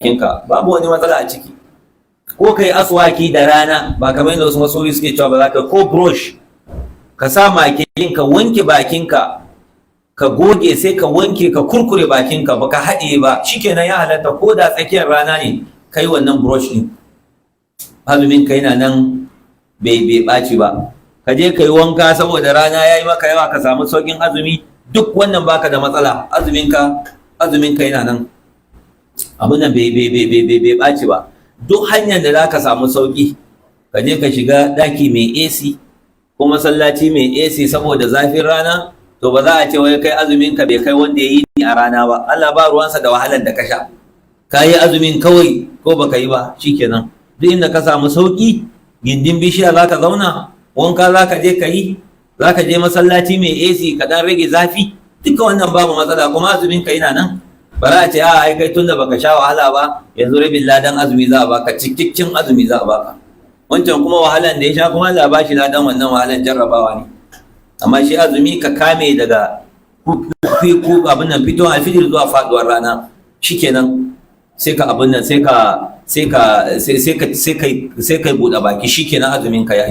bakinka, babu wani matsala a ciki. Ko kai aswaki da rana, ba kamar yadda wasu masoyi suke cewa ba za ka ko brush, ka sa makilin ka wanke bakinka, ka goge, sai ka wanke, ka kurkure bakinka, baka haɗe ba, shikenan, ya halatta. Ko da tsakiyar rana ne kai wannan brush din, azumin ka yana nan, bai ɓaci ba. Ka je ka yi wanka saboda rana ya yi maka yawa, ka samu sauƙin azumi, duk wannan baka da matsala. Azumin ka yana nan, abin nan bai ɓaci ba. Duk hanyar da za ka samu sauƙi, ka je ka shiga ɗaki mai AC ko masallaci mai AC saboda zafin rana, to ba za a ce wai kai azumin ka bai kai wanda ya yi ni a rana ba. Allah ba ruwansa da wahalar da ka sha. Ka yi azumin kawai ko baka yi ba, shikenan. Duk inda ka samu sauƙi, gindin bishiya za ka zauna, wanka za ka je ka yi, za ka je masallaci mai AC ka dan rage zafi, duka wannan babu matsala, kuma azumin ka yana nan. Ba za a ce a ai kai tunda baka sha wahala ba, yanzu rabin ladan azumi za a baka, cikakken azumi za a baka. Wancan kuma wahalan da ya sha kuma, Allah ba shi ladan wannan wahalan, jarrabawa ne. Amma shi azumi ka kame daga ku abin nan, fitowar alfijir zuwa faduwar rana, shikenan, sai ka abin nan, sai ka sai ka sai ka sai kai buɗe baki, shikenan, azumin ka ya